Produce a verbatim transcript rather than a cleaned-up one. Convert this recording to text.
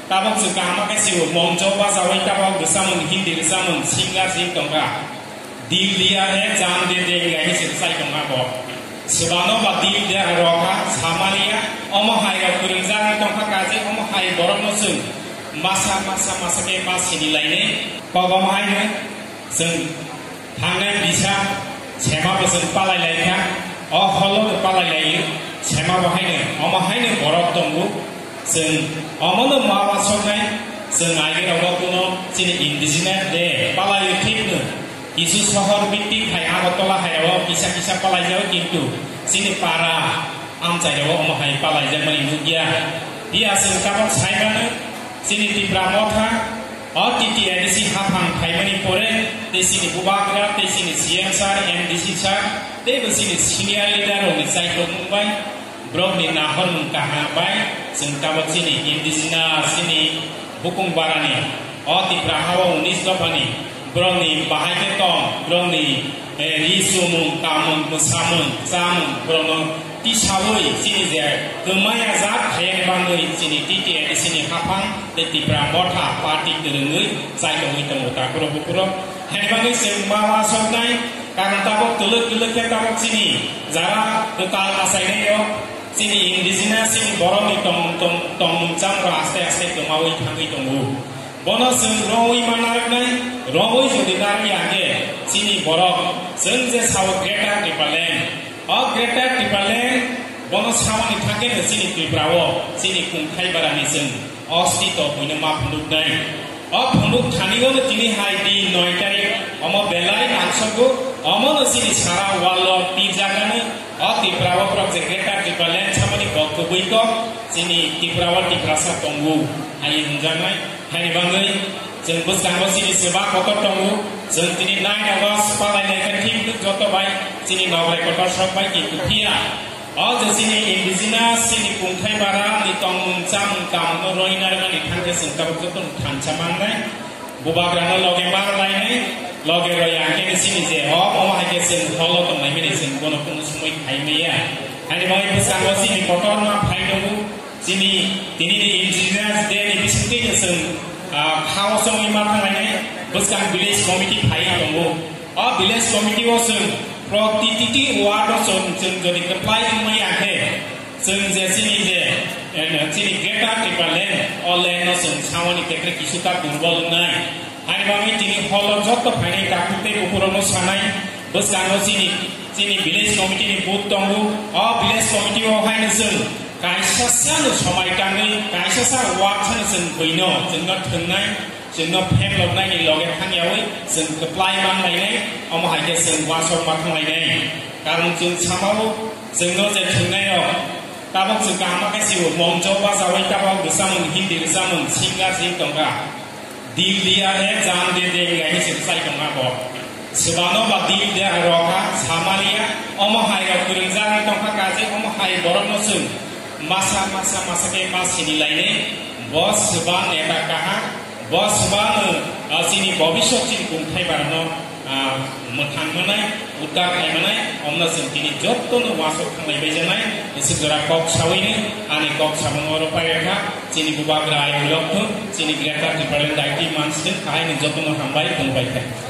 Tabok chwng kaham khe sio, mongjo bachawi tabok rwchapmung, Hindi rwchapmung, singer sing tongkha. Dil diya hai jaan de denge hai se rwchai tongkha bo. Swbano ba dil diya rokha, samaliya, omo hai rok kwrwngjagwi tongkha kaje, omo hai borokno chwng masa, masa, masa khe ma sini lainai. Kok omo haino chwng thangnai bisa sema bo chwng palai laikha, o holo bo palai laio, sema bo haino, omo haino borok tongo. Chwng omono ma wasoknai, chwng aigirok bo kuno chini indigenous day palaio thikno. Kisu sohor bhitti khai Agartala hai o kisa kisa palai jao, kintu chini para amchai rok omo hai palai jakmani nukya. Phiya chwng tabok sai mano, chini Tipra Motha o T T A D C haphang phaimani pore tei chini bubagra tei chini C M sir, M D C sir tei bo chini senior leader rokni chaikolmung bai, borokni nahormung kaham bai chwng tabok chini indigenous, chini bukung barani, o Tipra hao unis dophani borokni bahai khe tong, borokni, eh, ri sumung, kamung, mwsamung, chamung, borokno tisaui chini je kwmaya jak hayang bangwi chini T T A D C ni haphang tei Tipra Motha party kwrwngwi chaitongwi tongo takhuro bukhuro. Haini bagwi chwng ma wasoknai, karon tabok twlwk twlwk khe tabok chini jara kwtal achainairok, chini indigenous, chini borokni tong-, tong-, tongmung chamung aste aste kwmaui thangwi tongo. Bono chwng romwi ma narwknai, romwi jodi narwkya khe chini borok, chwng je sao Greater Tipraland, o Greater Tipraland bono samani thangkhe no chini Tripura o chini kungthai barani chwng ostito buino ma phunuknai. O phunuk thani o tini hai di noi tarik omo belai nangsogo, omo no chini sara world o pirjaknai. O Tripura o borok je Greater Tipraland samani kok kubui kok, chini Tripura o Tiprasa tongo, hai hwnjaknai. Haini bagwi chwng bwskango chini swba kotor tongo, chwng tini nine August palai lai khe thik joto bai chini nograi kotor sok bai kintu phiya. O je chini indigenous, chini kungthai bara ni tongmung chamung kamung no roina rwmani thangkhe chwng tabuk joto no thansa mangnai. Bubagrano loge mar lainai, loge roi ang khe chini je o, omo hai khe chwng holo tongnai mani chwng bono kunu sumui khai maya. Haini bagwi bwskango chini kotorma phai tongo, chini tini ni indigenous day ni bisingtwi no chwng, ah, khao chongwi ma thanglainai, bwskang village committee phai tongo. O village committee o chwng protititi ward o chwng, chwng jodi kwplai wngmaya khe, chwng je chini je, eh, chini Greater Tipraland, o land no chwng samani kekre kisu ta durbol wngnai. Haini bagwi tini holo joto phainai takhuk tei bukhurokno sanai, bwskango chini, chini village committee ni booth tongo. O village committee o haino chwng kaisa sano somai tangwi, kaisa sa ward sano chwng buino, chwngno thwngnai, chwngno phekloknaini loge thangyawi chwng kwplai manlainai, omo hai khe chwng uansukma thanglainai. Karon chwng samao chwngno je thwngnairok tabok chwng kaham khe sio, mongjo bachawi tabok rwchapmung, Hindi rwchapmung, singer sing tongkha. Dil diya hai jaan de denge hai se rwchai tongkha bo. Swbano ba dil diya rokha, samaliya, omo hai rok kwrwngjagwi tongkha kaje, omo hai borokno chwng masa, masa, masa khe ma sini lainai, bo swba neta kaham, bo swbano, ah, chini bobiswt chini kungthai barano, ah, mwthang manai, uddar khai manai, omno chwng tini jottono uansuk thanglai bai janai, iswk jora kok sawino, ani kok samung oro pai rwkha, chini bubagra ayang lok thung, chini Greater Tipraland daiti manswk, kahai ni jottono hambai, khulumbai kha.